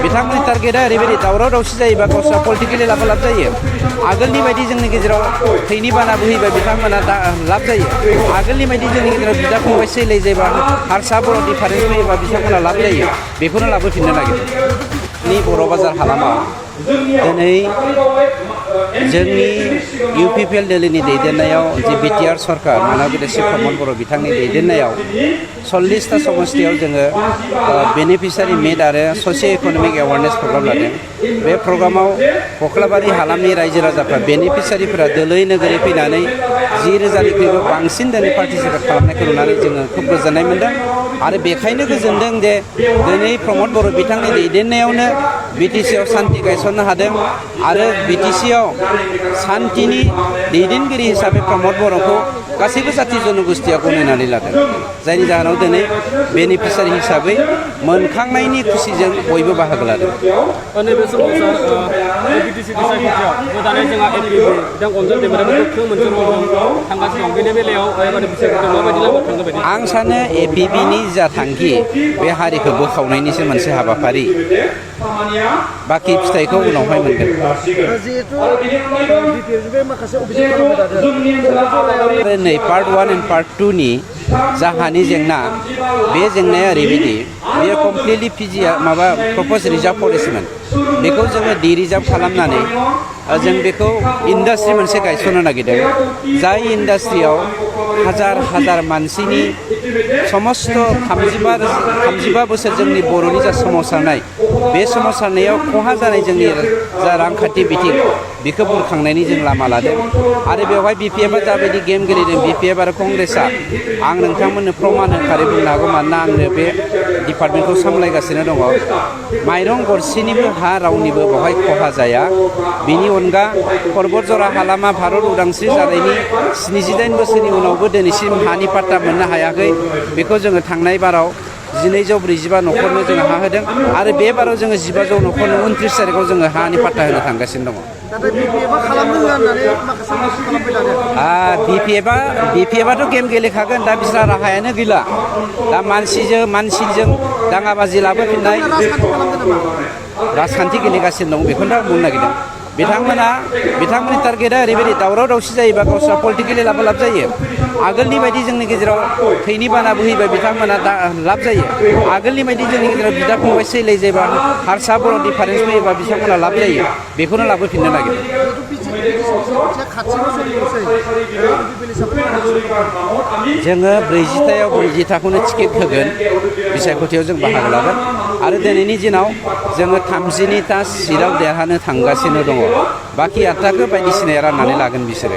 बिथांमोननि टारगेटआ ओरैबायदि दावराव दावसि जायोबा गावस्रा पलिटिकेलि लाब जायो आगोलनि बायदि जोंनि गेजेराव थैनि बाना बोहैबा बिथांमोना लाब जायो आगोलनि बायदि जोंनि गेजेराव बिदा फंबाय सैलाय जायोबा हारसा बर' डिफारेन्स फैयोबा बिथांमोना लाब जायो बेखौनो लाबोफिननो नागिरो नि बर' बाजार हालामाव दिनै जोंनि UPPL दोलोनि दैदेननायाव जे बिटिआर सरकार मानव बिदेशि प्रमद बर' बिथांनि दैदेननायाव 40टा समस्थियाव जोङो बेनिफिसियारि मिट आरो ससिय' इक'नमिक एवारनेस प्रग्राम लादों बे प्रग्रामाव कख्लाबारि हालामनि रायजो राजाफ्रा बेनिफिसियारिफोरा दोलै नोगोरै फैनानै 10,000निख्रुइबो बांसिन दिनै पार्टिसिपेट खालामनायखौ नुनानै जोङो खोब गोजोननाय मोन्दों आरो बेखायनो गोजोनदों जे दिनै प्रमद बर' बिथांनि दैदेननायावनो BTCआव सान्थि गायसननो हादों आरो BTCआव सान्थिनि दैदेनगिरि हिसाबै प्रमद बर'खौ गासैबो जाथि जनगोष्ठीया गनायनानै लादों जायनि जाहोनाव दिनै बेनिफिसियारि हिसाबै मोनखांनायनि खुसिजों बयबो बाहागो लादों नैबे समाव सार BTC बिसायख'थियाव गोदानै जोंहा APB बिथां अनजन दैमारियाबो गोख्रों मोनसे रल थांगासिनो दं बेनि बेलायाव बिसायख'थियाव माबायदि लामा थांगोन बायदि आं सानो APBनि जा थांखि बे हारिखौ बोखावनायनिसो मोनसे हाबाफारि बाखि फिथाइखौ उनावहाय मोनगोन नै पार्ट 1 एन्ड पार्ट 2 नि जाहानि जेंना बे जेंनाया ओरैबायदि बेयो कमप्लिटलि माबा प्रप'ज रिजार्भ फरेस्टमोन बेखौ जोङो रिजार्भ खालामनानै जों बेखौ इन्डास्ट्रि मोनसे गायसननो नागिरदों जाय इन्डास्ट्रियाव हाजार मानसिनि समस्त 35 बोसोर जोंनि बर'नि जा सोमावसारनाय बे सोमावसारनायाव खहा जानाय जोंनि जा रांखान्थि बिथिं बेखौ बुरखांनायनि जों लामा लादों आरो बेवहाय BPFआ जाबायदि गेम गेलेदों BPF आरो कंग्रेसआ आं नोंथांमोननो प्रमान होखारै बुंनो हागौ मानोना आंनो बे डिपार्टमेन्टखौ सामलायगासिनो दङ माइरं गरसेनिबो हा रावनिबो बेवहाय खहा जाया बिनि अनगा पर्बत जरा हालामा भारत उदांस्रि जानायनि 78 बोसोरनि उनावबो दिनैसिम हानि पाट्टा मोननो हायाखै बेखौ जोङो थांनाय बाराव 1245 न'खरनो जोङो हा होदों आरो बे बाराव जोङो 1500 न'खरनो 29 तारिखआव जोङो हानि पाट्टा होनो थांगासिनो दङ BPFआथ' गेम गेलेखागोन दा बिस्रा राहायानो गैला दा मानसिजों दाङाबाजि लाबोफिननाय राजखान्थि गेलेगासिनो दं बेखौनो आं बुंनो नागिरदों बिथांमोननि टारगेटआ ओरैबायदि दावराव दावसि जायोबा गावस्रा पलिटिकेलि लाब जायो आगोलनि बायदि जोंनि गेजेराव थैनि बाना बोहैबा बिथांमोना लाब जायो आगोलनि बायदि जोंनि गेजेराव बिदा फंबाय सैलाय जायोबा हारसा बर' डिफारेन्स फैयोबा बिथांमोना लाब जायो बेखौनो लाबोफिननो नागिरो जोङो 40थाखौनो टिकेट होगोन बिसायख'थियाव जों बाहागो लागोन आरो दिनैनि दिनाव जोङो 32टा सिटआव देरहानो थांगासिनो दङ बाखि 8टाखौ बायदिसिनाया राननानै लागोन बिसोरो